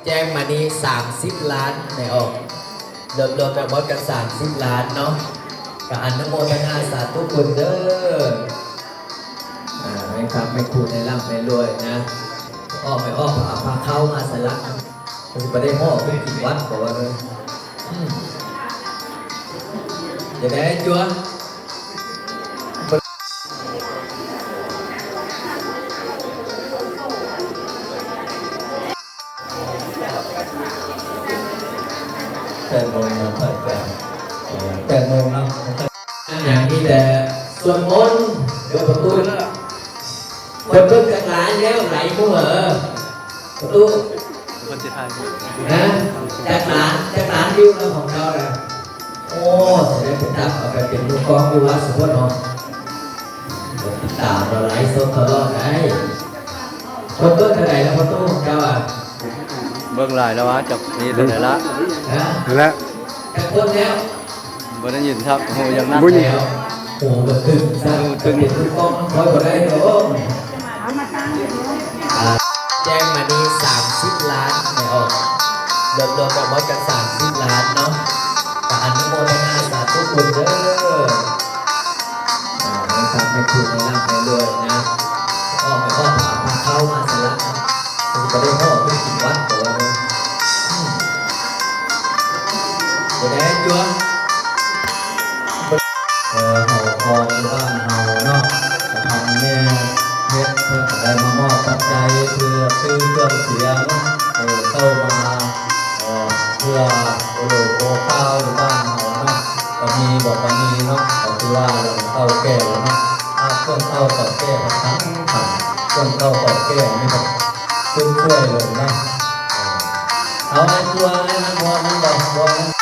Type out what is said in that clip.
ແຈ້ງມານີ້ສາມສິບລ້ານ ແມ່ອອກ ລວມໆແລ້ວໝົດກໍສາມສິບລ້ານເນາະ ກໍອະນຸໂມທະນາສາທຸບຸນເດີ. ອ່າ ໃຫ້ຄັບ ໃຫ້ຄູ ໃຫ້ລ່ຳ ໃຫ້ລວຍນະ. ອອກ ແມ່ອອກ ເອົາພາເຂົ້າມາໃສ່ລະ ກໍຊິບໍ່ໄດ້ຫໍ້ຂຶ້ນກິນວັດ ບໍ່ວ່າເລີຍ. ອືມ ຈະໄດ້ຕົວະ. ແປດໂມງເນາະ ແປດໂມງເນາະ ຫຍັງມີແຕ່ສວດມົນ ເດີປະຕູ ເພິ່ນເບິ່ງຈັກຫຼາຍແລ້ວ ຫຼາຍມື້ເອີ ປະຕູ ເພິ່ນຊິຖ່າຍຮູບ ນະ ຈັກຫຼານ ຈັກຫຼານວິວນະຂອງເຈົ້ານະ. ໂອ້ ສະແດງເປັນຕາເອົາໄປເປັນມືກອງຢູ່ວັດສະພຸ້ນເນາະ. ຕິດຕາມເຮົາໄລຟ໌ສົດຕະຫຼອດໄດ໋. ຄົນເບິ່ງເທົ່າໃດລະພໍ່ຕູ້ຂອງເຈົ້າອະ? ເບິ່ງຫຼາຍແລ້ວວະ ຈັກມີເທົ່າໃດລະ? ຮະ? ນັ້ນແຫຼະ ຈັກຄົນແລ້ວ? ບໍ່ໄດ້ຍິນຄັບ ໂຫ ຢ່າງນັ້ນ ບໍ່ຍິນ ແລ້ວ ໂຫ ບໍ່ຕຶງຊະ ບໍ່ຕຶງ ເປັນມືກອງນຳຂ້ອຍບໍ່ໄດ້ດອກ. ອ່າ ແຈ້ງມານີ້ສາມສິບລ້ານ ແມ່ອອກ ລວມໆແລ້ວໝົດກໍສາມສິບລ້ານເນາະ ກໍອະນຸໂມທະນາສາທຸບຸນເດີ. ອ່າ ໃຫ້ຄັບ ໃຫ້ຄູ ໃຫ້ລ່ຳ ໃຫ້ລວຍນະ. ອອກ ໄປອອກ ເອົາພາເຂົ້າມາໃສ່ລະ ກໍໄດ້ຫໍ້ຂຶ້ນກິນວັດ ບໍ່ວ່າເລີຍ. ອືມ ບໍ່ໄດ້ຕົວະ. ເອີ ເຮົາຂອງບ້ານເຮົາເນາະ ກະທຳແມ່ເຮັດ ເພິ່ນກະໄດ້ມາມອບປັດໄຈເພື່ອຊື້ເຄື່ອງສຽງ ເອີ ເຂົ້າມາ ເອີ ເພື່ອໂອໂລໂອກ່າວຢູ່ບ້ານເຮົາເນາະ ກະມີບໍ່ກະມີເນາະ ກະຖືວ່າເກົ່າແກ່ແລ້ວເນາະ. ຖ້າເຄື່ອງເກົ່າເກົ່າແກ່ກະທັນທັນ ເຄື່ອງເກົ່າເກົ່າແກ່ນີ້ກະຊຸມຊ່ວຍເລີຍເນາະ. ເອີ ເອົາໃຫ້ຕົວະ ໃຫ້ມັນບໍ່ ມັນບໍ່ ບໍ່